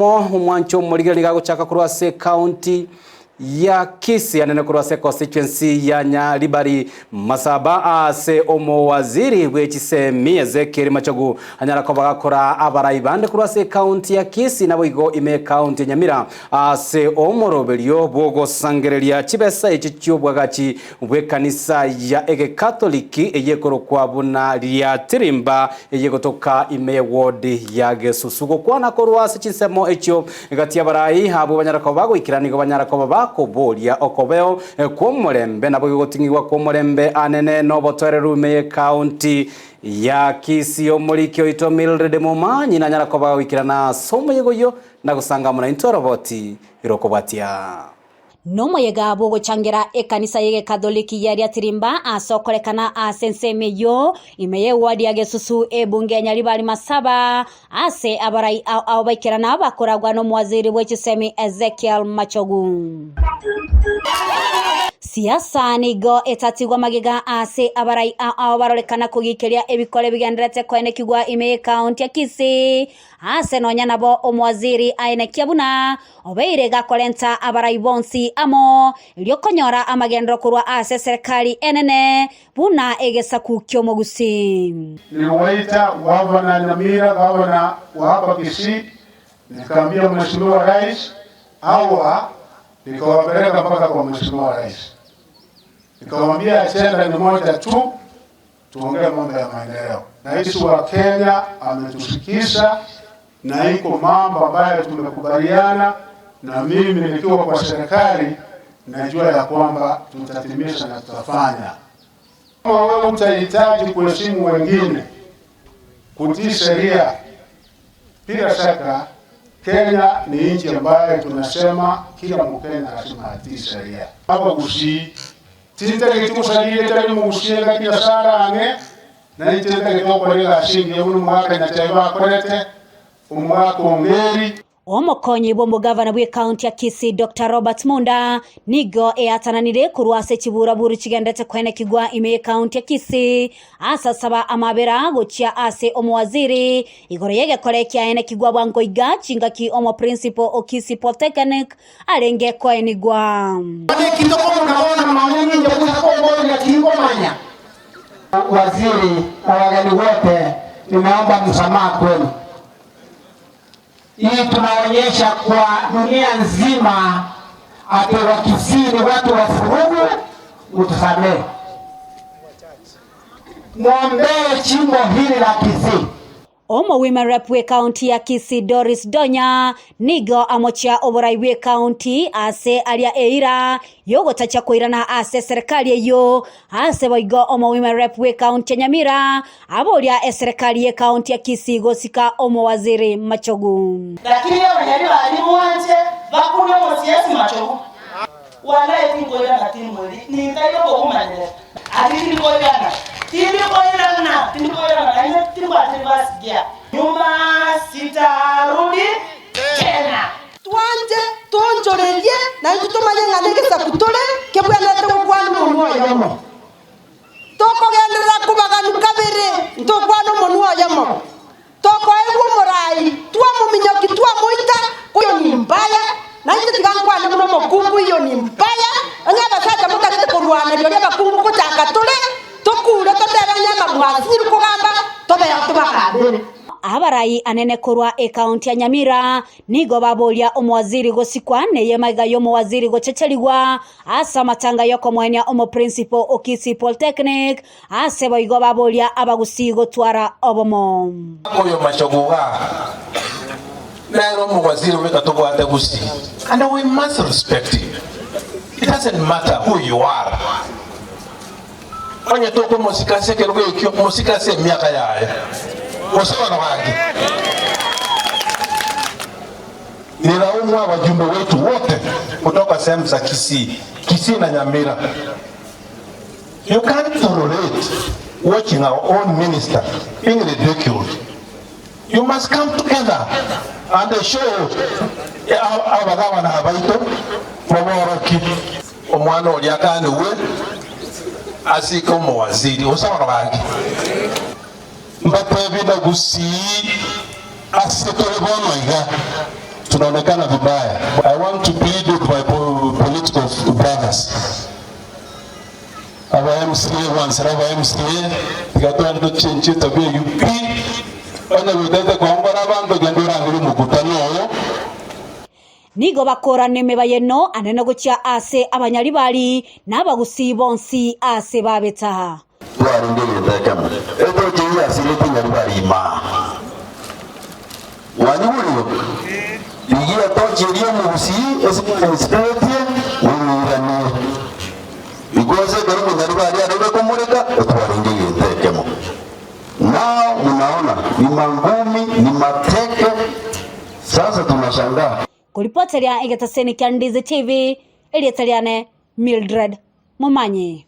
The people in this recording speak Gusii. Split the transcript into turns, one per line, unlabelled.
Omwancho omorigereria nigo agochaka korwa ase ekaunti ya Kisii anene korwa ase constituency ya Nyaribari Masaba ase omowaziri bwe chisemi Ezekiel Machogu anyara koba gakora abarai bande korwa ase ekaunti ya Kisii naboigo ime ekaunti ya Nyamira ase omoroberio bw'ogosangereria chibesa echio chi'obwagachi bw'ekanisa ya egekatoliki eyekorokwa buna Riatirimba eyegotoka ime y'eward ya Gesusu. Gokwana korwa ase chinsemo echio gati y'abarai abwo banyara koba bagoikera nigo banyara koba bakoboria okobeo kw'omorembe naboigo goting'igwa kw'omorembe anene nobotoereru ime y'ecounty ya Kisii. Omoriki oito Mildred Momanyi nanyara koba agoikerana ase omoyega oyio na gosanga amo naintwe oroboti rokobwatia.
Nomoyega bw'ogochangera ekanisa y'Egekatholiki ya Riatirimba ase okorekana ase ensemo eyio ime y'eward ya Gesusu ebunge ya Nyaribari Masaba ase abarai ao ao baikerana bakoragwa n'omowaziri bwe chisemi Ezekiel Machogu. Siasa nigo etatigwa magega ase abarai ao ao barorekana kogikeria ebikore bigendererete koenekigwa ime y'ecounty ya Kisii ase nonya nabo omowaziri aenekia buna Obeire gakorenta abarai bonsi amo, erio konyora amagenderero korwa ase eserekari enene, buna egesaku ki'omogusii.
Niliwaita gavana Nyamira, gavana wa hapa Kisii, nikaambia Mheshimiwa Rais hawa, nikawapeleka mpaka kwa Mheshimiwa Rais, nikawambia agenda ni moja tu, tuongee mambo ya maendeleo. Rais wa Kenya ametusikiza na iko mambo ambayo tumekubaliana, na mimi nikiwa kwa serikali najua ya kwamba tutatimiza na tutafanya. Kama wewe utahitaji kuheshimu wengine, kutii sheria, bila shaka Kenya ni nchi ambayo tunasema kila Mkenya lazima atii sheria. Abagusii tintageti gosaria etari mogusie engaki Nyasae arang'e, na inche ntagete gokora egasi engiya buna omogaka Nyachae bakorete, omogaka Ongeri.
Omokonyi bw'omogavana bw'ekaunti ya Kisii Doctor Robert Munda nigo eatananire korwa ase chiburaburu chigenderete koenekigwa ime y'ekaunti ya Kisii ase asaba amabera gochia ase omowaziri igoro y'egekore kiaenekigwa bwango iga chingaki omoprincipo o Kisii Polytechnic arenge koenigwa.
Naki tokomona bono nonya ninche goika komboria tingomanya.
Waziri na wageni wote, nimeomba msamaha kwenu. Hii tunaonyesha kwa dunia nzima ati Wakisii ni watu wa furugu, mtusamehe. Mwombee jimbo hili la Kisii.
Omowomen rep bw'ekaunti ya Kisii Doris Donya nigo amochia oborai bw'ekaunti ase aria eira y'ogotachia koirana ase eserekari eyio. Ase boigo omowomen rep bw'ekaunti ya Nyamira aboria eserekari y'ekaunti ya Kisii gosika omowaziri Machogu.
Lakini abanyali baria mwanche bakunde omosiasi Machogu. Walai tinkoirana timweri ninkaire okogomanera ati tindikoirana tindikoirana tindikoirana naende timbwati reverse gear nyuma sitarudi tena.
Twanche toonchorerie, na intwe tomanye ng'a negesaku tore kebwenerete gokwana omonwa oyomo. Tokogenderera kobaganwa kabere, ntokwane omonwa oyomo. Tokoegwa omorai, twamominyokia twamoita, oyo ni mbaya, nainche tiga nkwane buna omokungu iyo ni mbaya, onye abasacha motagete korwana rirorio abakungu gochaka tore, tokure totebe onye amabwasiri kogamba, tobeo tobagambere.
Abarai anene korwa ekaunti ya Nyamira nigo baboria omowaziri gosikwa neye magega y'omowaziri gochecherigwa ase amatanga y'okomoenia omoprincipo o Kisii Polytechnic Ase boigo baboria abagusii gotwara obomo.
Oyo Machogu igaa nere omowaziri bweka tobwate Gusii and we must respect him. It doesn't matter who you are. Onye tokomosika ase ekerogo ekio, mosike ase emiaka yaye. Gose bono gaki? Nilaumu abajumbe wetu wote kutoka sehemu za Kisii, Kisii na Nyamira. You can't tolerate watching our own minister being ridiculed. You must come together and show abagabana abaito baboroki omwana oria akaniwe asike omowaziri osabana bange mbatebi na gusii ase tore bono iga. Tunaonekana vibaya. I want to plead with my political brothers. Aba MCA gwansera aba MCA tiga twende tochenchie etabia eyio pi. Onye gotete koongora abanto genda orangere omokutano oyo.
Nigo bakorana emebayeno anene gochia ase abanyaribari na abagusii bonsi ase babeta.
Twarenge egento ekemo, etochi eyio yasiretie nyaribari imaa. Mwanyigurire? Rigia etochi eria omogusii ase mwanyesikeretie, moyeiranie. Because ekero omonyaribari arenge komoreka, otwarenge egento ekemo. Nao munaona ni mangumi, ni mateke, sasa tunashangaa.
Koripoteria egetaseni kia Ndizi TV, erieta riane Mildred Momanyi.